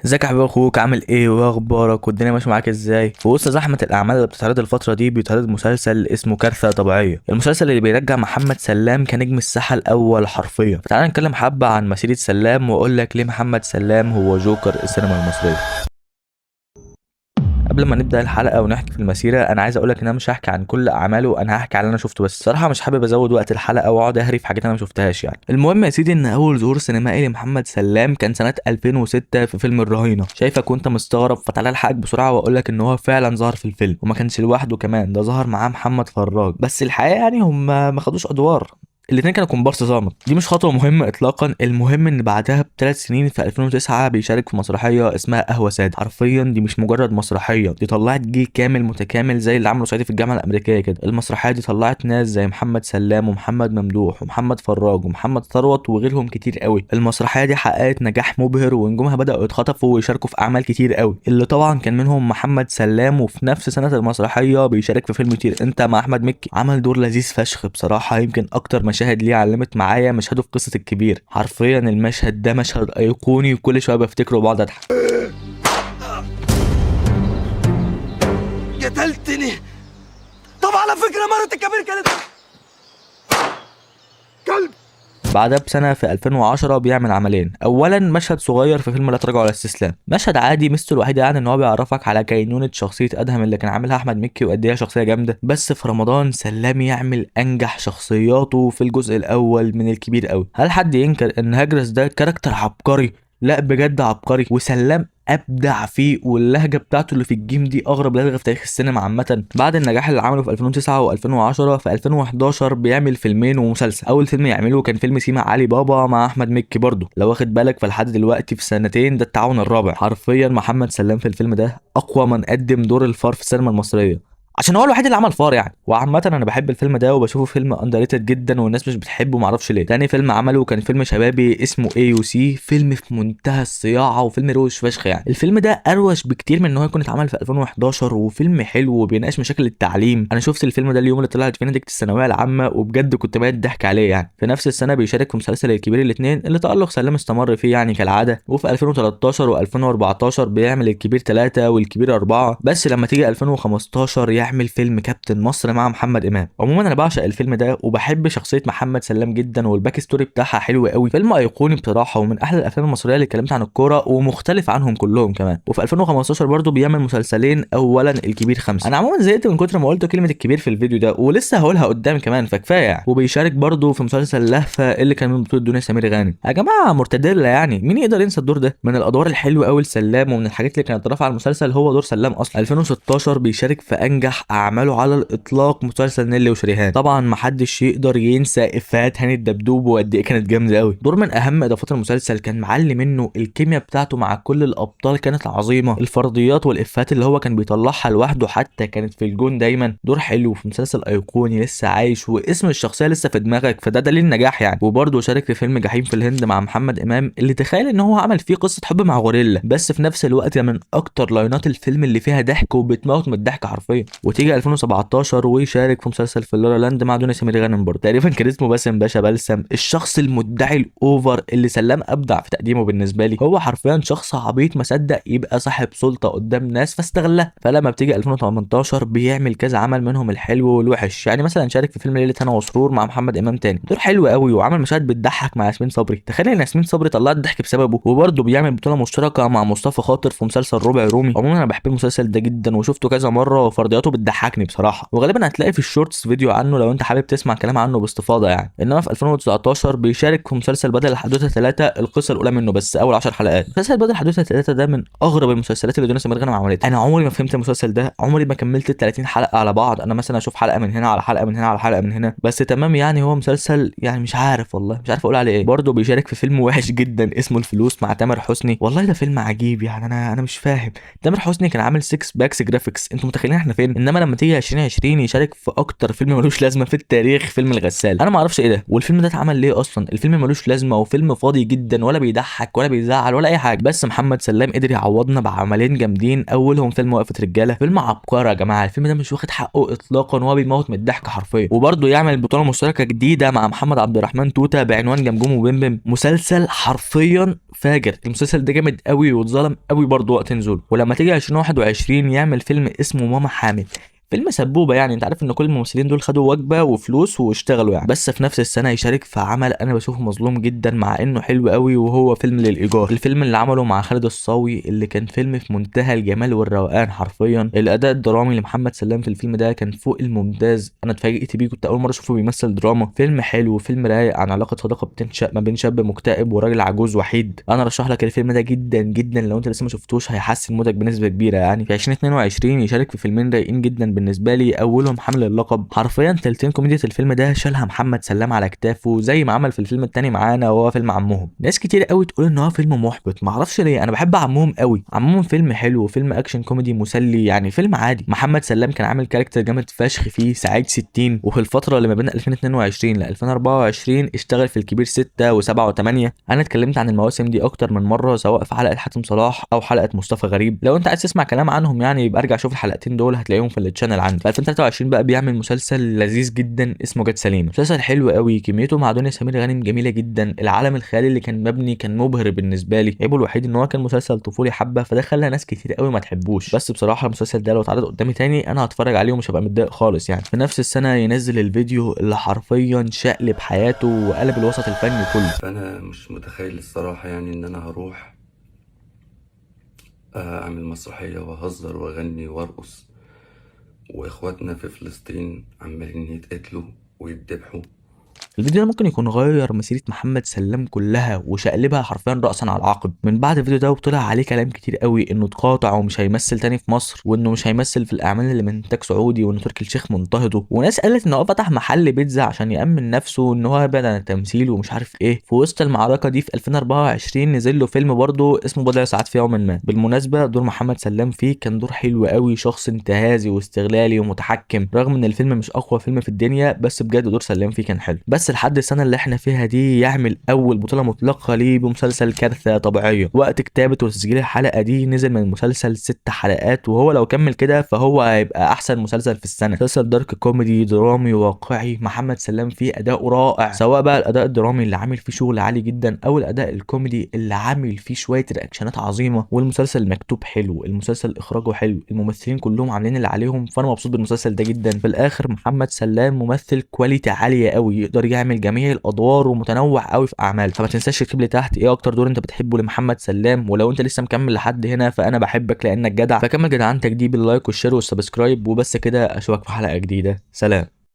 ازيك يا حبيب اخوك؟ عامل ايه واخبارك والدنيا ماشية معاك ازاي؟ في وسط زحمة الاعمال اللي بتتعرض الفترة دي بيتعرض مسلسل اسمه كارثة طبيعية، المسلسل اللي بيرجع محمد سلام كنجم الساحة الاول حرفيا. فتعالى نتكلم حبه عن مسيره سلام واقول لك ليه محمد سلام هو جوكر السينما المصرية. قبل ما نبدا الحلقة ونحكي في المسيرة، انا عايز اقول لك ان انا مش هحكي عن كل اعماله، انا هحكي على اللي انا شفته بس. الصراحة مش حابب ازود وقت الحلقة واقعد اهري في حاجات انا ما شفتهاش يعني. المهم يا سيدي ان اول ظهور سينمائي لمحمد سلام كان سنة 2006 في فيلم الرهينه. شايفك وانت مستغرب، فتعالى الحقك بسرعة واقول لك ان هو فعلا ظهر في الفيلم، وما كانش لوحده كمان، ده ظهر معاه محمد فراج. بس الحقيقة يعني هم ما خدوش ادوار، الاثنين كانوا كومبارس صامت. دي مش خطوة مهمة اطلاقا. المهم ان بعدها ب3 سنين في 2009 بيشارك في مسرحية اسمها قهوة ساده. حرفيا دي مش مجرد مسرحيه، دي طلعت جيل كامل متكامل زي اللي عمله صعيدي في الجامعة الامريكية كده. المسرحية دي طلعت ناس زي محمد سلام ومحمد ممدوح ومحمد فراج ومحمد ثروت وغيرهم كتير قوي. المسرحية دي حققت نجاح مبهر ونجومها بداوا يتخطفوا ويشاركوا في اعمال كتير قوي، اللي طبعا كان منهم محمد سلام. وفي نفس سنة المسرحية بيشارك في فيلم طير انت مع احمد مكي، عمل دور لذيذ فشخ بصراحه. يمكن اكتر مشاهد ليه علمت معايا مشهده في قصة الكبير. حرفيا المشهد ده مشهد ايقوني وكل شوية بفتكره وبقعد اضحك. قتلتني. طب على فكرة مرة الكبير كانت كلب. بعدها بسنة في 2010 بيعمل عملين. اولا مشهد صغير في فيلم لا تراجع ولا استسلام، مشهد عادي ميزته الوحيدة يعني ان هو بيعرفك على كينونه شخصية ادهم اللي كان عاملها احمد مكي وقد ايه شخصية جامدة. بس في رمضان سلام يعمل انجح شخصياته في الجزء الاول من الكبير قوي. هل حد ينكر ان هجرس ده character عبقري؟ لا بجد عبقري، وسلام ابدع فيه، واللهجه بتاعته اللي في الجيم دي اغرب لهجه في تاريخ السينما عامة. بعد النجاح اللي عمله في 2009 و2010، في 2011 بيعمل فيلمين ومسلسل. اول فيلم يعمله كان فيلم سيما علي بابا مع احمد مكي برضه، لو واخد بالك فلحد دلوقتي في سنتين ده التعاون الرابع. حرفيا محمد سلام في الفيلم ده اقوى من قدم دور الفار في السينما المصرية، عشان هو الوحيد اللي عمل فار يعني. وعامة انا بحب الفيلم ده وبشوفه فيلم underrated جدا والناس مش بتحبه معرفش ليه. تاني فيلم عمله كان فيلم شبابي اسمه AUC، فيلم في منتهى الصياعة وفيلم روش فشخ يعني. الفيلم ده اروش بكتير من ان هو يكون اتعمل في 2011، وفيلم حلو وبيناقش مشاكل التعليم. انا شفت الفيلم ده اليوم اللي طلعت فيه نتيجة الثانوية العامة وبجد كنت ميت ضحك عليه يعني. في نفس السنة بيشارك في مسلسل الكبير الاثنين اللي تألق سلام استمر فيه يعني كالعادة. وفي 2013 و2014 بيعمل الكبير 3 والكبير 4. بس لما تيجي 2015 يعمل فيلم كابتن مصر مع محمد امام. عموما انا بعشق الفيلم ده وبحب شخصية محمد سلام جدا، وال back story بتاعها حلو قوي. فيلم ايقوني بصراحة ومن احلى الافلام المصرية اللي اتكلمت عن الكورة ومختلف عنهم كلهم كمان. وفي 2015 برضو بيعمل مسلسلين، اولا الكبير 5. انا عموما زهقت من كتر ما قلت كلمة الكبير في الفيديو ده ولسه هقولها قدام كمان، فكفايه يعني. وبيشارك برضو في مسلسل لهفة اللي كان من بطوله دنيا سمير غانم. يا جماعة مرتديلا يعني مين يقدر ينسى الدور ده؟ من الادوار الحلوة قوي لسلام، ومن الحاجات اللي كانت رافعه المسلسل هو دور سلام اصلا. 2016 بيشارك في انجح اعماله على الاطلاق مسلسل نيلي وشريهان. طبعا محدش يقدر ينسى افيهات هاني الدبدوب وقد ايه كانت جامدة قوي. دور من اهم اضافات المسلسل، كان معلي منه الكيمياء بتاعته مع كل الابطال كانت عظيمة، الفرضيات والافيهات اللي هو كان بيطلعها لوحده حتى كانت في الجون دايما. دور حلو في مسلسل ايقوني لسه عايش واسم الشخصية لسه في دماغك، فده دليل نجاح يعني. وبرضه شارك في فيلم جحيم في الهند مع محمد امام اللي تخيل ان هو عمل فيه قصة حب مع غوريلا، بس في نفس الوقت من اكتر لاينات الفيلم اللي فيها ضحك وبتموت من الضحك حرفيا. وتيجي 2017 ويشارك في مسلسل في لالا لاند مع دنيا سمير غانم برضه، تقريبا كان اسمه باسم باشا بلسم، الشخص المدعي ال over اللي سلام ابدع في تقديمه. بالنسبة لي هو حرفيا شخص عبيط ما صدق يبقى صاحب سلطة قدام ناس فاستغلها. فلما بتيجي 2018 بيعمل كذا عمل منهم الحلو والوحش، يعني مثلا شارك في فيلم ليلة هنا وسرور مع محمد امام تاني، دور حلو قوي وعمل مشاهد بتضحك مع ياسمين صبري، تخيل ان ياسمين صبري طلعت ضحك بسببه. وبرضه بيعمل بطوله مشتركة مع مصطفى خاطر في مسلسل ربع رومي. عموما انا بحب المسلسل ده جدا وشفته كذا مرة وفرضياته بتضحكني بصراحة، وغالبا هتلاقي في ال shorts فيديو عنه لو انت حابب تسمع كلام عنه باستفاضة يعني. انما في 2019 بيشارك في مسلسل بدل الحدوتة 3، القصة الاولى منه بس اول 10 حلقات. مسلسل بدل الحدوتة 3 ده من اغرب المسلسلات اللي دنيا سمير غانم عملتها. انا عمري ما فهمت المسلسل ده، عمري ما كملت ال 30 حلقة على بعض. انا مثلا اشوف حلقة من هنا على حلقة من هنا على حلقة من هنا بس تمام يعني. هو مسلسل يعني مش عارف والله مش عارف اقول عليه ايه. برضه بيشارك في فيلم وحش جدا اسمه الفلوس مع تامر حسني. والله ده فيلم عجيب يعني، انا مش فاهم. تامر حسني كان عامل 6 packs graphics، انتوا متخيلين احنا فين؟ انما انما لما تيجي 2020 يشارك في اكتر فيلم ملوش لازمه في التاريخ، فيلم الغسالة. انا ما اعرفش ايه ده، والفيلم ده اتعمل ليه اصلا؟ الفيلم ملوش لازمه وفيلم فاضي جدا، ولا بيضحك ولا بيزعل ولا اي حاجة. بس محمد سلام قدر يعوضنا بعملين جامدين، اولهم فيلم وقفه رجاله، فيلم عبقري يا جماعة. الفيلم ده مش واخد حقه اطلاقا وهو بيموت من الضحك حرفيا. وبرضه يعمل بطوله مشتركة جديدة مع محمد عبد الرحمن توته بعنوان جمجوم وبمبم، مسلسل حرفيا فاجر. المسلسل ده جامد قوي واتظلم قوي برضه وقت نزوله. ولما تيجي 2021 يعمل فيلم اسمه ماما حامل، فيلم سبوبه يعني، انت عارف ان كل الممثلين دول خدوا وجبة وفلوس واشتغلوا يعني. بس في نفس السنة يشارك في عمل انا بشوفه مظلوم جدا مع انه حلو قوي، وهو فيلم للايجار، الفيلم اللي عمله مع خالد الصاوي، اللي كان فيلم في منتهى الجمال والروقان حرفيا. الاداء الدرامي لمحمد سلام في الفيلم ده كان فوق الممتاز، انا اتفاجئت بيه، كنت اول مرة اشوفه بيمثل دراما. فيلم حلو، فيلم رايق عن علاقة صداقه بتنشا ما بين شاب مكتئب وراجل عجوز وحيد. انا رشح لك الفيلم ده جدا جدا، لو انت لسه ما شفتوش هيحسن مودك بنسبة كبيرة يعني. في 2022 يشارك في فيلمين رايقين جدا بالنسبة لي، اولهم حامل اللقب، حرفيا تلتين كوميديا الفيلم ده شالها محمد سلام على كتافه، زي ما عمل في الفيلم التاني معانا وهو فيلم عمهم. ناس كتير قوي تقول ان هو فيلم محبط، معرفش ليه، انا بحب عمهم قوي. عمهم فيلم حلو، فيلم اكشن كوميدي مسلي يعني، فيلم عادي. محمد سلام كان عامل character جامد فشخ فيه سعيد 60. وفي الفترة اللي ما بين 2022 ل 2024 اشتغل في الكبير 6 و7 و8. انا اتكلمت عن المواسم دي اكتر من مرة، سواء في حلقة حاتم صلاح او حلقة مصطفى غريب. لو انت عايز تسمع كلام عنهم يعني يبقى ارجع شوف الحلقتين دول، هتلاقيهم في ال channel عندي. في 2023 بقى بيعمل مسلسل لذيذ جدا اسمه جت سليمة، مسلسل حلو قوي، كميته مع دنيا سمير غانم جميلة جدا. العالم الخيالي اللي كان مبني كان مبهر بالنسبة لي. عيبه الوحيد ان هو كان مسلسل طفولي حبه، فده خلى ناس كتير قوي ما تحبوش، بس بصراحة المسلسل ده لو اتعرض قدامي تاني انا هتفرج عليه ومش هبقى متضايق خالص يعني. في نفس السنة ينزل الفيديو اللي حرفيا شقلب حياته وقلب الوسط الفني كله. فانا مش متخيل الصراحة يعني ان انا هروح اعمل مسرحية واهزر واغني وارقص، واخواتنا في فلسطين عمالين يتقتلوا ويتذبحوا. الفيديو ده ممكن يكون غير مسيرة محمد سلام كلها وشقلبها حرفيا رأسا على العقب. من بعد الفيديو ده وطلع عليه كلام كتير قوي انه اتقاطع ومش هيمثل تاني في مصر، وانه مش هيمثل في الاعمال اللي من انتاج سعودي، وان تركي الشيخ منتهضه، وناس قالت ان هو فتح محل بيتزا عشان يأمن نفسه وان هو يبعد عن التمثيل ومش عارف ايه. في وسط المعركة دي في 2024 نزل له فيلم برضه اسمه بضع ساعات في يوم ما. بالمناسبة دور محمد سلام فيه كان دور حلو قوي، شخص انتهازي واستغلالي ومتحكم، رغم ان الفيلم مش اقوى فيلم في الدنيا، بس بجد دور سلام فيه كان حلو. بس لحد السنة اللي احنا فيها دي يعمل اول بطوله مطلقه ليه بمسلسل كارثة طبيعية. وقت كتابه وتسجيل الحلقة دي نزل من المسلسل 6 حلقات، وهو لو كمل كده فهو هيبقى احسن مسلسل في السنة. مسلسل dark comedy درامي واقعي، محمد سلام فيه اداؤه رائع، سواء بقى الاداء الدرامي اللي عامل فيه شغل عالي جدا او الاداء الكوميدي اللي عامل فيه شوية reactionات عظيمة. والمسلسل مكتوب حلو، المسلسل اخراجه حلو، الممثلين كلهم عاملين اللي عليهم، فانا مبسوط بالمسلسل ده جدا. في الاخر محمد سلام ممثل quality عالية قوي، يقدر يعمل جميع الادوار ومتنوع قوي في اعماله. فما تنساش تكتب لي تحت ايه اكتر دور انت بتحبه لمحمد سلام، ولو انت لسه مكمل لحد هنا فانا بحبك لانك جدع، فكمل جدعنتك دي بال like وال share وال subscribe. وبس كده، اشوفك في حلقة جديدة، سلام.